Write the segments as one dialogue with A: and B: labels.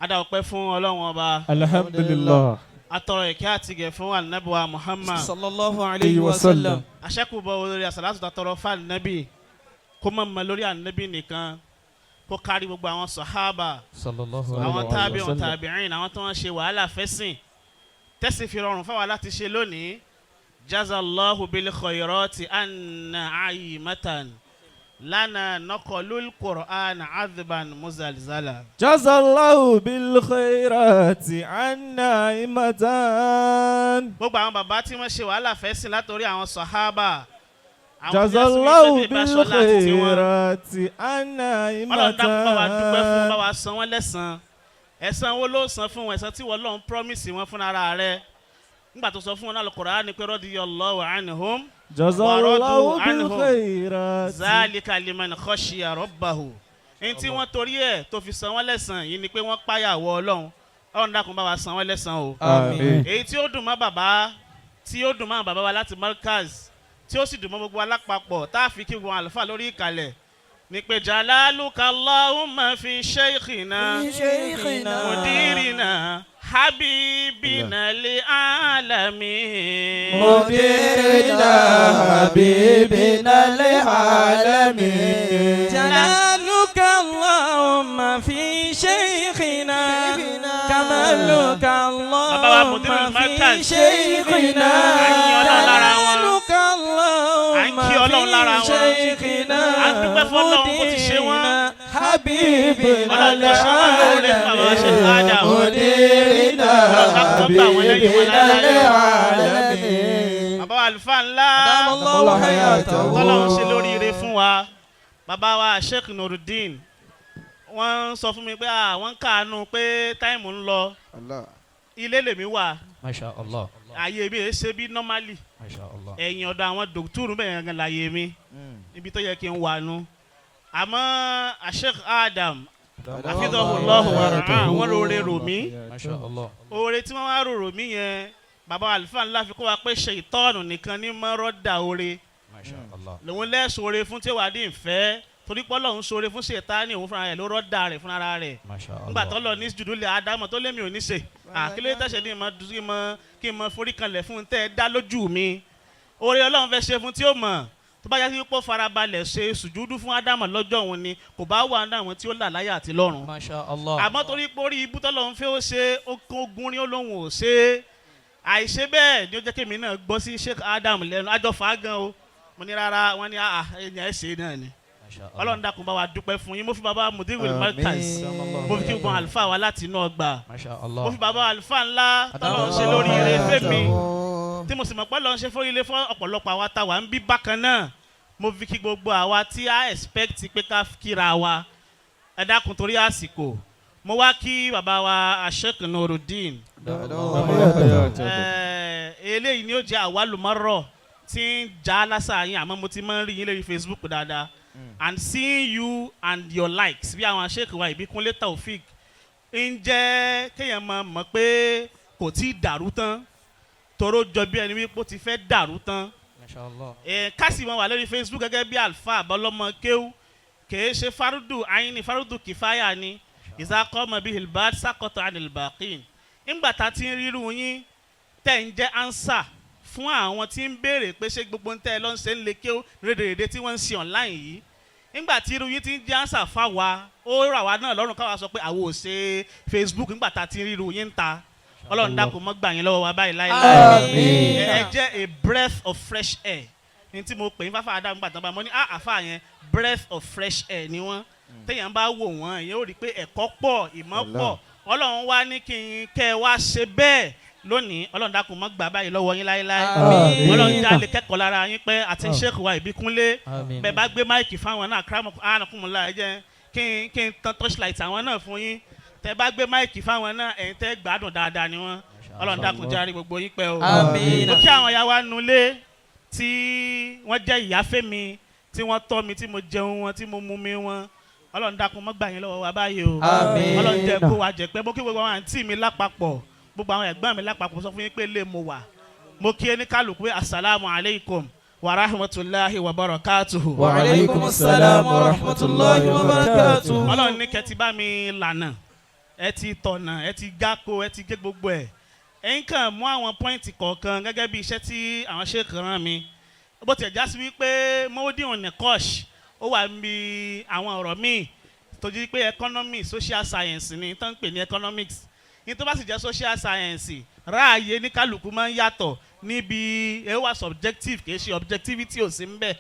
A: Adá ọpẹ́ fún Ọlọ́run Ọba.
B: Alhamdulillah.
A: Atọrọ ìkẹ́ àtìgẹ̀ fún Anabiwa Muhammad.
C: Sallallahu alayhi wa sallam.
A: Aṣẹ́kùbọ̀ olórí àsàlátù tàtọrọ fún Anabi, kó má mọ lórí Anabi nìkan, kó kárí gbogbo àwọn sàhábà,
C: Sallallahu
A: àwọn
B: alayhi
A: tábìrún,
B: wa sallam.
A: Tàbíìn, àwọn tó ń ṣe wàhálà fẹ́sìn tẹ́sí fi rọrùn fáwa láti ṣe lónìí. Jazallahu bil khayrati anna aymatan lana naqalul Qur'an adban muzalzala.
B: Jazallahu bil khairati anna imatan.
A: Gbogbo àwọn bàbá tí wọ́n ṣe wàhálà fẹ́sìn látòrí àwọn sàhábà, àwọn tó jẹ́
B: Jazallahu
A: sí wípé
B: bil
A: ìbáṣọlá àti tiwọn.
B: khairati anna
A: Ọlọ́run dákun, bá wa dúpẹ́ fún, bá
B: imatan.
A: wa san wọ́n lẹ́san. Ẹ̀san wo ló san fún wọn? Ẹ̀san tí wọ́n lọ́n promise wọn fún ara rẹ̀ nígbà tó sọ fún wọn náà Al-Qur'an pé radiyallahu anhum
B: Jazallahu
A: wa radu
B: bil
A: anhum.
B: khairati.
A: Zalika liman khashiya rabbahu. Ní tí wọ́n torí ẹ̀ tó fi san wọ́n lẹ́san yìí ni pé wọ́n páyà wọ Ọlọ́run. Ọlọ́run dákun, bá wa san wọ́n lẹ́san o.
B: Àmín.
A: Èyí tí ó dùn mọ́ bàbá, tí ó dùn mọ́ bàbá wa láti Markaz, tí ó sì dùn mọ́ gbogbo alápapọ̀ tá a fi kí gbogbo àlùfáà lórí ìkàlẹ̀ ní pé jalaluka Allahumma fi shaykhina
C: Shaykhina.
A: Mudirina habibina li alamin.
B: مديرنا حبيبنا للعالمين.
C: جلالك اللهم في شيخنا، كمالك
A: Bàbá wa Mudirul
C: اللهم في
A: Markaz.
C: شيخنا.
A: À ń yìn Ọlọ́run lára wọn.
C: جلالك
A: À ń kí
C: اللهم
A: Ọlọ́run lára
C: في
A: wọn.
C: شيخنا،
A: À ń dúpẹ́ fọ́lọ́run bó ti ṣe wọ́n.
C: مديرنا حبيبنا
A: Ọlọ́run kò ṣe wọ́n lóore fún bàbá Sheikh Adam.
B: مديرنا
A: Ọlọ́run dákun gbà wọ́n lẹ́yìn wọn
B: حبيبنا
A: láéláé.
B: للعالمين.
A: Bàbá wa àlùfáà ńlá
C: أدام الله حياته.
A: tọ́lọ́run ṣe lóríire fún wa, bàbá wa Sheikh Nurudeen, wọ́n ń sọ fún mi pé àwọn ń káàánú pé time ń lọ.
D: Allah.
A: Ilé lèmi wà.
C: Masha Allah.
A: Ààyè mi èé ṣe bí normally.
C: Masha Allah.
A: Ẹ̀yìn ọ̀dọ̀ àwọn dòkítúrù bẹ́ẹ̀ gangan láàyè mi, níbi tó yẹ kí n wà nu. Àmọ́ Sheikh Adam hafidhahullahu wa ra'ah, wọ́n rore rò mí.
C: Masha Allah.
A: Oore tí wọ́n wá rò mí yẹn, bàbá àlùfáà ńlá fi kó wa pé ṣètọ́ọ̀nù nìkan ní mọ́rọ́dà oore.
C: Masha Allah.
A: Lòun lẹ́sùn oore fún tí ó wà ní ìfẹ́, torí pé Ọlọ́run ṣoore fún ṣètánì, òun fúnra rẹ̀ ló rọ́dà rẹ̀ fúnra rẹ̀.
C: Masha Allah.
A: Nígbà tó lọ ní jùdúlẹ̀ ádámọ̀ tó lémi ò ní ṣe àkílẹ̀ tẹ̀sẹ̀ ní ìmọ̀ kí n mọ kí n mọ forí kanlẹ̀ fún tẹ́ ẹ dá lójú mi. Oore Ọlọ́run fẹ́ ṣe fún tí ó mọ̀, tó bá yá sí pé ó farabalẹ̀ ṣe sùjúdú fún ádámọ̀ lọ́jọ́ òun ni kò bá wà ní àwọn tí ó là láyà àti lọ́run.
C: Masha Allah.
A: Àmọ́ torí pé orí ibú tọ́lọ́run fẹ́ ó ṣe, ó kó ogun rí, ó lóun ò ṣe é. Àìṣe bẹ́ẹ̀ ni ó jẹ́ kémi náà gbọ́ sí Sheikh Adam lẹ́nu. Àjọfà gan o, mo ní rárá, wọ́n ní àà ẹ̀yìn ẹ̀ ṣe náà ni.
C: Masha Allah.
A: Ọlọ́run dákun, bá wa dúpẹ́ fún yín. Mo fi bàbá Mudirul Markaz, mo fi kí gbọ́n àlùfáà wa láti inú ọgbà.
C: Masha Allah.
A: Mo fi bàbá àlùfáà ńlá tọ́lọ́run ṣe lórí ire fẹ́mi, tí mo sì mọ̀ pé Ọlọ́run ṣe fún ilé fún ọ̀pọ̀lọpọ̀ àwa tá wà ń bí bákan náà. Mo fi kí gbogbo àwa tí a expect pé ká kíra wa. Ẹ dákun, torí àsìkò, mo wá kí bàbá wa Sheikh Nurudeen. Eléyìí ni ó jẹ́ àwálùmọ́rọ̀ tí ń já lásà yín, àmọ́ mo ti máa ń rí yín lórí Facebook dáadáa and seeing you and your likes bí àwọn Sheikh wa Ìbíkúnlé Taofik ń jẹ́ kéèyàn máa mọ̀ pé kò tí ì dàrú tán, toró jọ bí ẹni wípé ó ti fẹ́ dàrú tán.
C: Masha Allah.
A: Ẹ kásì máa wà lórí Facebook gẹ́gẹ́ bí alfa àbọ̀lọ́mọ kéwú, kìí ṣe fardu àyíní, fardu kìfáyà ni. Ìsákọ́mọ bíi hilbad sákọ̀tọ̀ anilbakin. Ńgbà tá a ti ń ríru yín tẹ̀ ń jẹ́ answer fún àwọn tí ń béèrè pé ṣé gbogbo ń tẹ́ ẹ lọ́n ṣe ń lè kéwú rédèrèdè tí wọ́n ń ṣe online yìí, nígbà tí irú yín ti ń jẹ́ answer fáwa, ó rà wá náà lọ́rùn káwa sọ pé àwọn ò ṣe Facebook nígbà tá a ti ń ríru yín ń ta. Ọlọ́run dákun, mọ́ gbà yín lọ́wọ́ wa báyìí láéláé.
C: Àmín.
A: Ẹ jẹ́ a breath of fresh air ní tí mo pè ní fáfá adam gbà tán bá mo ní àfà yẹn, breath of fresh air ni wọ́n. Téèyàn bá wò wọ́n, èèyàn ó rí i pé ẹ̀kọ́ pọ̀, ìmọ̀ pọ̀. Ọlọ́run wá ní kí n kẹ́ ẹ wá ṣe bẹ́ẹ̀ lónìí. Ọlọ́run dákun, mọ́ gbà báyìí lọ́wọ́ yín láéláé.
C: Àmín.
A: Ọlọ́run já lè kẹ́kọ̀ọ́ lára yín pẹ́ àti Sheikh wa Ìbíkúnlé.
C: Àmín.
A: Bẹ́ẹ̀ bá gbé mic fáwọn náà, kírámù ánàkùnmùlà, ẹ jẹ́ kí n tan torchlight àwọn náà fún yín. Tẹ́ bá gbé mic fáwọn náà, ẹ̀yin tẹ́ gbádùn dáadáa ni wọ́n. Ọlọ́run dákun, járe gbogbo yín pẹ́ o.
C: Àmín.
A: Mo kí àwọn ìyá wa nulẹ̀ tí wọ́n jẹ́ ìyá fẹ́mi, tí wọ́n tọ́ mi, tí mo jẹun wọn, tí mo mú mi wọn. Ọlọ́run dákun, mọ́ gbà yín lọ́wọ́ wa báyìí o.
C: Àmín.
A: Ọlọ́run jẹ́ kó wa jẹ́ pé mo kí gbogbo àwọn àǹtí mi lápapọ̀, gbogbo àwọn ẹ̀gbọ́n mi lápapọ̀, sọ fún yín pé lè mo wà. Mo kí ẹni kálukú pé asalaamu alaykum wa rahmatulahi wa barakatuhu.
C: Wa alaykum assalam wa rahmatulahi wa barakatuh.
A: Ọlọ́run ní kẹ́tì bá mi lànà. Ẹ ti tọ̀nà, ẹ ti gáko, ẹ ti gé gbogbo ẹ̀. Ẹ ń kàn mú àwọn point kọ̀ọ̀kan gẹ́gẹ́ bí iṣẹ́ tí àwọn sheikh rán mi. Bó tiẹ̀ já sí wípé mọ́wódìhùn nìkọ́ṣ ó wà níbi àwọn ọ̀rọ̀ míì tó jí pé economy, social science ni tó ń pè ní economics. Ní tó bá sì jẹ́ social science, ráàyè ní kálukú máa ń yàtọ̀ níbi ẹ wà subjective, kì í ṣe objectivity ò sí ń bẹ̀,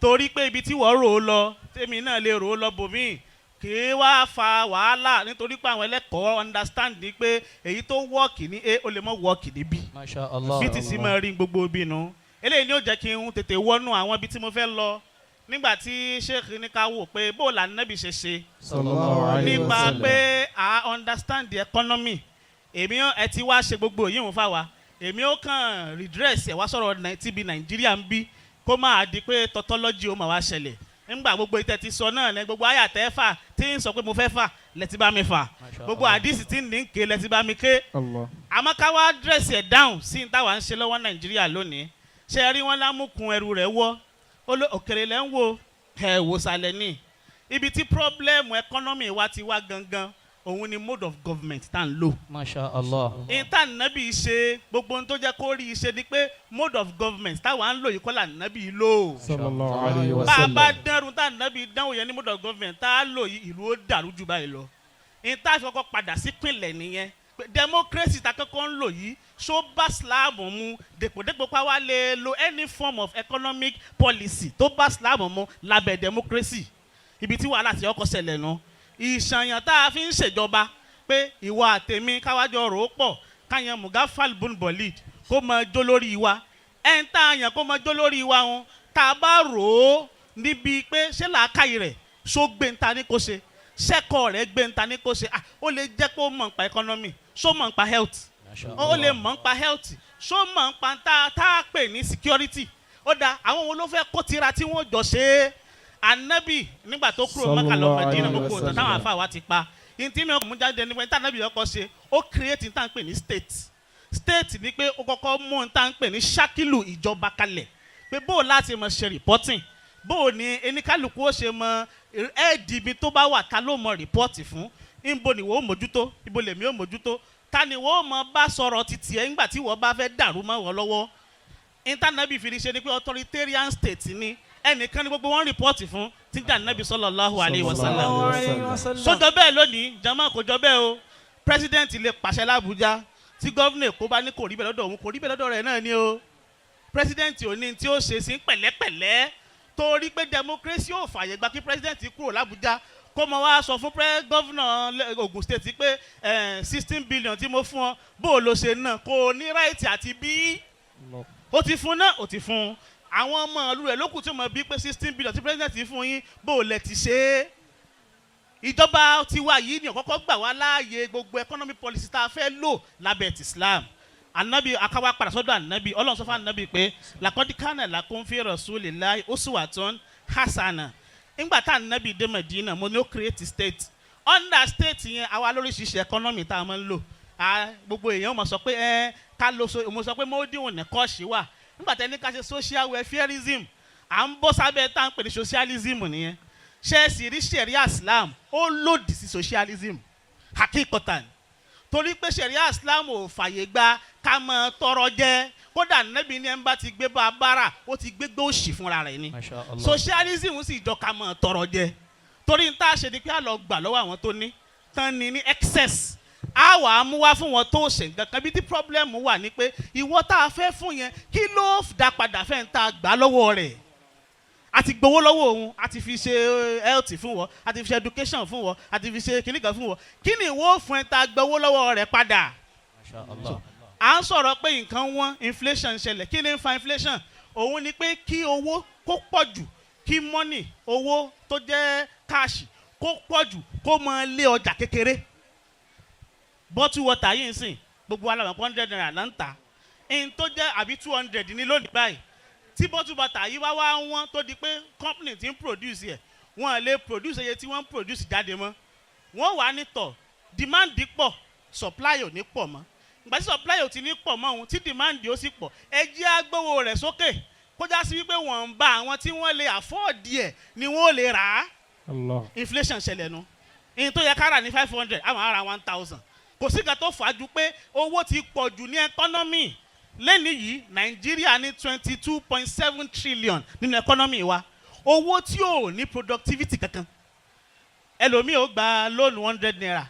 A: torí pé ibi tí wọ́n rò ó lọ, tèmi náà lè rò ó lọ bòmíì, kì í wá fa wàhálà, nítorí pé àwọn ẹlẹ́kọ̀ọ́ understand ní pé èyí tó work ní A, ó lè mọ́ work ní B.
C: Masha Allah.
A: Bí ti sì máa rí gbogbo ibi nu. Eléyìí ni ó jẹ́ kí n tètè wọnú àwọn ibi tí mo fẹ́ lọ nígbà tí sheikh ní ká wò pé bó la nábì ṣe ṣe
B: Sallallahu alayhi wa
A: nípa
B: sallam.
A: pé a understand the economy. Èmi ẹ ti wá ṣe gbogbo yìí ń fà wá, èmi ó kàn redress ẹ̀ wá sọ̀rọ̀ TB Nàìjíríà ń bí, kó máa di pé tautology ó máa wá ṣẹlẹ̀ nígbà gbogbo ìtẹ́ ti sọ náà ní gbogbo àyà tẹ́ fà tí ń sọ pé mo fẹ́ fà lẹ́tí bá mi fà.
C: Masha
A: Gbogbo
C: Allah.
A: àdìsí tí ń ní ké lẹ́tí bá mi ké.
B: Allah.
A: Àmọ́ ká wá dress ẹ̀ down sí ní táwa ń ṣe lọ́wọ́ Nàìjíríà lónìí. Ṣe rí wọn lámùkún ẹrù rẹ̀ wọ́ òkèrè lẹ́ ń wo ẹ̀ wò sàlẹ̀ ní ibi tí problem economy wa ti wá gangan, òun ni mode of government tá à ń lò.
C: Masha Allah.
A: Ìta nàbì ṣe gbogbo ohun tó jẹ́ kó rí i ṣe ni pé mode of government táwa ń lò yìí kọ́ là nàbì lò.
B: Sallallahu alayhi wa
A: Bá a bá
B: sallam.
A: dẹ́rùn tá nàbì dánwò yẹn ní mode of government tá a lò yìí, ìlú ó dàrú jù báyìí lọ. Ìta fi kọ́kọ́ padà sí pínlẹ̀ nìyẹn pé democracy ta kọ́kọ́ ń lò yìí, ṣó bá Islam mu dèpòdépò pa wá lè lo any form of economic policy tó bá Islam mu lábẹ́ democracy? Ibi tí wàhálà ti ọkọ̀ ṣẹlẹ̀ nu, ìṣàyàn tá a fi ń ṣèjọba pé ìwọ àtèmi káwájọ rò ó pọ̀, káyan Mugafal bun Bolid kó máa jó lórí wa, ẹ̀ ń tá a yàn kó máa jó lórí wa wọn, tá a bá rò ó níbi pé ṣé làákàyè rẹ̀ ṣó gbé ń ta ní kó ṣe, ṣẹ́kọ̀ọ́ rẹ̀ gbé ń ta ní kó ṣe. Ah, ó lè jẹ́ pé ó mọ̀ nípa economy, ṣó mọ̀ nípa health? Ó lè mọ̀ nípa health, ṣó mọ̀ nípa tá a pè ní security? Ó da, àwọn wo ló fẹ́ kó tira tí wọ́n jọ ṣe é? Anabi nígbà tó kúrò Mẹ́kà lọ
B: Sallallahu
A: Mẹ́dínà,
B: alayhi
A: gbogbo
B: wa
A: ọ̀tọ̀ táwọn
B: sallam.
A: àfa wa ti pa ntí mi ò mú jáde nípa níta anabi ọkọ ṣe, ó create ní tá à ń pè ní state. State ni pé ó kọ́kọ́ mú ní tá à ń pè ní ṣákìlù ìjọba kalẹ̀ pé bó o láti mọ̀ ṣe reporting, bó o ní eníkálukú ó ṣe mọ ẹ̀ẹ́dì ibi tó bá wà, ta ló mọ report fún, níbo ni wọ́n ó mójútó, ibo lèmi ó mójútó, ta ni wọ́n ó mọ bá sọ̀rọ̀ títì ẹ̀ ńgbà tí wọ́n bá fẹ́ dàrú mọ́ wọn lọ́wọ́. Intanẹ́bì fi ṣe ni pé authoritarian state ni, ẹnìkan ni gbogbo wọn report fún tí jà nàbì sallallahu alayhi wa sallam.
B: Sallallahu alayhi wa sallam.
A: Sójọ bẹ́ẹ̀ lónìí, jama? Kò jọ bẹ́ẹ̀ o. President lè pàṣẹ l'Ábújá, tí governor Èkó bá ní kò rí bẹ́ẹ̀ lọ́dọ̀ òun, kò rí bẹ́ẹ̀ lọ́dọ̀ rẹ̀ náà ni o. President ò ní tí ó ṣe sí pẹ̀lẹ́pẹ̀lẹ́, torí pé democracy ò fààyè gba kí president kúrò l'Ábújá kó mọ wá sọ fún governor Ogun State pé 16 billion tí mo fún ọ, bó o lo ṣe náà? Kò ní right àti bí ó ti fún náà, ó ti fún àwọn ọmọ ìlú rẹ̀ lókùn tí mo bí pé 16 billion tí president fún yín, bó o lẹ ti ṣe é? Ìjọba tiwa yìí ni ọ̀kọ́kọ́ gbà wá láàyè gbogbo economic policy tá a fẹ́ lò lábẹ́ ti Islam. Anabi akawa padà sọ́dọ̀ anabi. Ọlọ́run sọ fún anabi pé laqad kana lakum fi rasulillahi uswatun hasana. Ńgbà tá anabi dé Medina, mo ní ó create state. Under state yẹn, àwa lóríṣiríṣi economy tá a máa ń lò. Gbogbo èèyàn mọ̀ sọ pé ẹ ká lo so, mo sọ pé mọ́ọ́díwọ̀n ní kọ́ọ̀ṣì wà nígbà tẹ́ ní ká ṣe social welfareism, à ń bọ́ sábẹ́ tá à ń pè ní socialism nìyẹn. Ṣe é sì rí sharia Islam, ó lòdì sí socialism hakikotan, torí pé sharia Islam ò fàyè gba ká máa tọrọ jẹ. Kódà nẹ́bí ní ẹ̀ ń bá ti gbé bá a bára, ó ti gbégbé òṣì fúnra rẹ̀ ni.
C: Masha Allah.
A: Socialism sì jọ ká máa tọrọ jẹ, torí n tá a ṣe ni pé a lọ gbà lọ́wọ́ àwọn tó ní tán ni ní excess, a wà á mú wá fún wọn tó ṣe nǹkan kan. Bí tí problem wà ní pé ìwọ tá a fẹ́ fún yẹn, kí ló dá padà fẹ́ ń tá a gbà lọ́wọ́ rẹ̀? A ti gbowó lọ́wọ́ òun, a ti fi ṣe health fún wọn, a ti fi ṣe education fún wọn, a ti fi ṣe kíní kan fún wọn. Kí ni ìwọ fún ẹ tá a gbowó lọ́wọ́ rẹ̀ padà?
C: Masha Allah.
A: À ń sọ̀rọ̀ pé nǹkan wọ́n, inflation ṣẹlẹ̀. Kí ni ń fa inflation? Òun ni pé kí owó kó pọ̀ jù, kí money, owó tó jẹ́ cash, kó pọ̀ jù, kó máa lé ọjà kékeré. Bottle water yìí ń sìn, gbogbo alamọ̀ ₦100 là ń tà in tó jẹ́ àbí 200 ní lónìí báyìí. Tí bottle water yìí wá wá wọ́n, tó di pé company tí ń produce ẹ̀, wọ́n lè produce iye tí wọ́n ń produce jáde mọ́, wọ́n wà ní tọ̀ demand pọ̀, supply ò ní pọ̀ mọ́. Ìgbà tí supply ò ti ní pọ̀ mọ́ òun, tí demand ó sì pọ̀, ẹ jẹ́ agbówó rẹ̀ sókè, kó já sí wípé wọ́n ń bá àwọn tí wọ́n lè afford ẹ̀ ni wọ́n lè rà á.
B: Allah.
A: Inflation ṣẹlẹ̀ nu. Ìyẹn tó yẹ ká rà ní 500, àwọn ará 1,000. Kò sí nǹkan tó fà á ju pé owó ti pọ̀ jù ní economy. Lẹ́ni yìí, Nàìjíríà ní 22.7 trillion nínú economy wa, owó tí ò ní productivity kankan. Ẹlòmíì ó gba loan ₦100,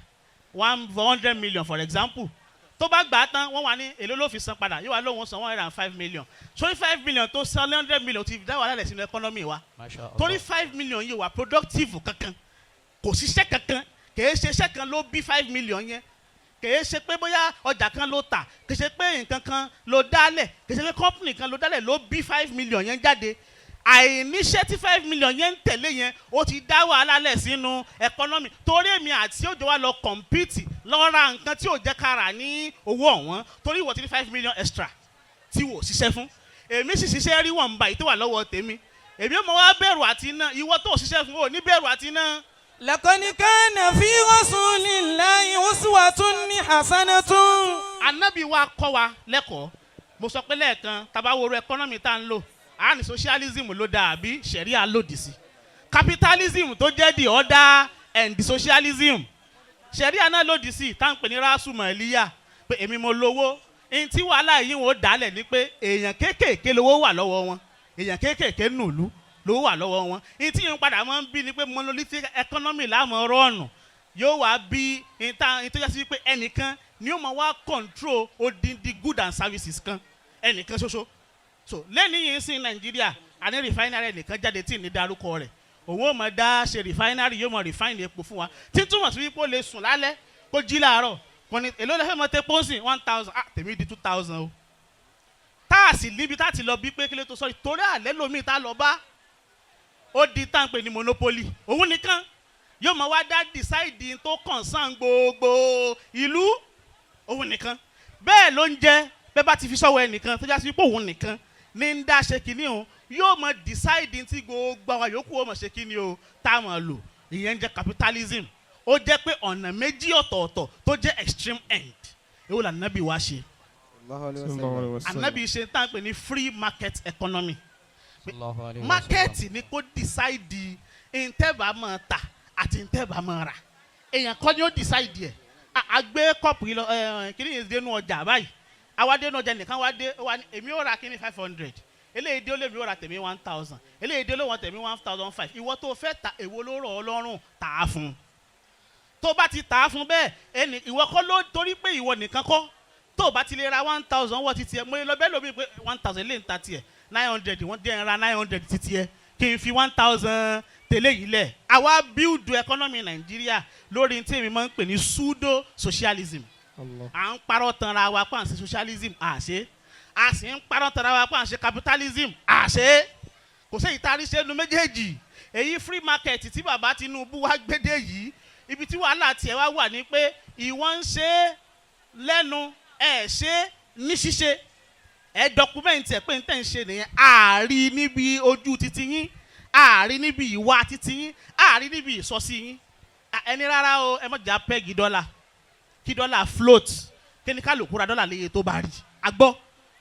A: 100 million for example. Tó bá gbà á tán, wọ́n wà ní èló ló fi san padà? Yóò wá lóun san 105 million. Sórí 5 million tó san, 100 million ti dá wàhálà rẹ̀ sínú economy wa.
C: Masha Allah.
A: Torí 5 million yìí wà productive kankan, kò síṣẹ́ kankan, kìí ṣe iṣẹ́ kan ló bí 5 million yẹn, kìí ṣe pé bóyá ọjà kan ló tà, kìí ṣe pé nǹkan kan ló dálẹ̀, kìí ṣe pé company kan ló dálẹ̀ ló bí 5 million yẹn jáde. Àìníṣẹ́ tí 5 million yẹn ń tẹ̀lé yẹn, ó ti dá wàhálà lẹ̀ sínú economy, torí èmi àti òjò wa lọ compete lọ ra nǹkan tí ò jẹ́ ká rà ní owó ọ̀wọ́n, torí ìwọ ti ní 5 million extra tí wò ṣiṣẹ́ fún. Èmi sì ṣiṣẹ́ rí wọ̀nba yìí tó wà lọ́wọ́ tèmi, èmi ò mọ wá bẹ̀rù àti iná. Ìwọ tó ṣiṣẹ́ fún, ò ní bẹ̀rù àti iná.
B: لقد كان في رسول الله أسوة حسنة.
A: Anabi wa kọ́ wa lẹ́kọ̀ọ́. Mo sọ pé lẹ́ẹ̀kan, tá bá wo economy tá ń lò, a ní socialism ló dáa àbí sharia lòdì sí capitalism tó jẹ́ the other and the socialism. Sharia náà lòdì sí tá à ń pè ní rásùmọ̀líyà, pé èmi mo lówó. Ní tí wàhálà yìí wọn ó dálẹ̀ ni pé èèyàn kéékèèké lówó wà lọ́wọ́ wọn, èèyàn kéékèèké nùlú lówó wà lọ́wọ́ wọn. Ní tí yìí ń padà máa ń bí ni pé monolithic economy láàmú rọ́ọ̀nù yóò wá bí níta tó yẹ sí pé ẹnìkan ni ó máa wá control odindi good and services kan, ẹnìkan ṣoṣo. So lẹ́ni yìí sí Nàìjíríà, àní refinery ẹnìkan jáde tí ì ní dárúkọ rẹ̀, òun ó máa dá ṣe refinery, yóò máa refine epo fún wa, tí túmọ̀ sí wípé ó lè sùn lálẹ́ kó jí láàárọ̀, kò ní èló lẹ́fẹ̀ẹ́ mọ́ tẹ́ pọ́nsìn 1,000, ah, tèmi di 2,000 o. Tá a sì níbi tá a ti lọ bí pé kí ló tó sọ, torí àlẹ́ lomi tá a lọ bá, ó di tá à ń pè ní monopoly. Òun nìkan yóò máa wá dá decide tó concern gbogbo ìlú, òun nìkan. Bẹ́ẹ̀ ló ń jẹ́ bẹ́ẹ̀ bá ti fi sọ́wọ́ ẹnìkan tó já sí pé òun nìkan ní ń dá ṣe kínní o, yóò máa decide tí gbogbo àwọn yòókù ó máa ṣe kínní o, tá a máa lò. Ìyẹn ń jẹ́ capitalism. Ó jẹ́ pé ọ̀nà méjì ọ̀tọ̀ọ̀tọ̀ tó jẹ́ extreme end. Èwo là nábì wá ṣe? Ànábì ṣe tá à ń pè ní free market economy.
C: Sallallahu alayhi wa
A: Market ni kó decide ntẹ́bà máa tà àti ntẹ́bà máa rà. Èèyàn kọ́ ni ó decide ẹ̀. A gbé kọ́ọ̀pù yìí lọ ẹ̀ kíní yìí dénú ọjà báyìí. Àwa dénú ọjà, nìkan wá dé, ó wá ní èmi ó ra kíní 500, eléyìí dé ó lé mi ó ra tèmi 1,000, eléyìí dé ó lé wọn tèmi 1,500. Ìwọ tó fẹ́ ta, èwo ló rọ̀ ọ́ lọ́rùn? Tà á fún un. Tó bá ti tà á fún bẹ́ẹ̀, ẹnì ìwọ kọ́ ló, torí pé ìwọ nìkan kọ́. Tó o bá ti lè ra 1,000 wọ́n ti tiẹ̀, mo lè lọ bẹ́ẹ̀ lómi pé 1,000 lè ń ta tiẹ̀ 900, wọ́n jẹ́ ń ra 900 ti tiẹ̀, kí n fi 1,000 tẹ̀lé yìí lẹ̀. Àwa build economy Nàìjíríà lórí tí èmi máa ń pè ní pseudo socialism. À ń parọ́ tanra wa pé à ń ṣe socialism, àṣé a sì ń parọ́ tanra wa pé à ń ṣe capitalism, àṣé kò sí ìtarí sẹ́nu méjèèjì. Èyí free market tí bàbá Tinubu wá gbédè yìí, ibi tí wàhálà tiẹ̀ wá wà ní pé ìwọ ń ṣe é lẹ́nu, ẹ̀ ṣe é ní ṣíṣe, ẹ document ẹ̀ pé n tẹ̀ ń ṣe nìyẹn. Ààrí níbi ojú titi yín, ààrí níbi ìwà titi yín, ààrí níbi ìsọsí yín. Ẹni rárá o, ẹ má jà peg dọ́là, kí dọ́là float, kí ni kálukú ra dọ́là léye tó bá rí. A gbọ́,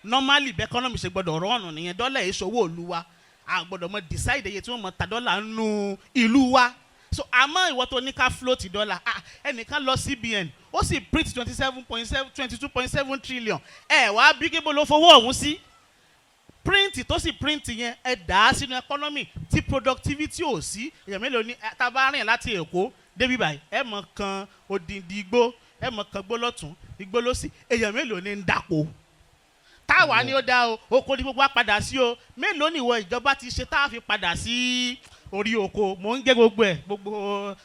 A: normally bẹ́ẹ̀ economy ṣe gbọ́dọ̀ rọ́ọ̀nù nìyẹn. Dọ́là èso owó ìlú wa, a gbọ́dọ̀ mọ decide iye tí wọ́n mọ ta dọ́là nù ìlú wa. So àmọ́ ìwọ tó ní ká float dọ́là, ah, ẹnìkan lọ CBN, ó sì print 27.7, 22.7 trillion. Ẹ wá bí kébó ló fowó ọ̀hún sí? Print tó sì print yẹn, ẹ dà á sínú economy tí productivity ò sí. Èèyàn mélòó ni tá a bá rìn láti Èkó débi báyìí, ẹ mọ̀ kan odindi igbó, ẹ mọ̀ kan igbó lọ́tún, igbó lọ́sì. Èèyàn mélòó ni ń dàpọ̀ táwa ni ó dá o? Oko ní gbogbo wa padà sí o. Mélòó ni ìwọ ìjọba ti ṣe tá a fi padà sí orí oko? Mò ń gé gbogbo ẹ gbogbo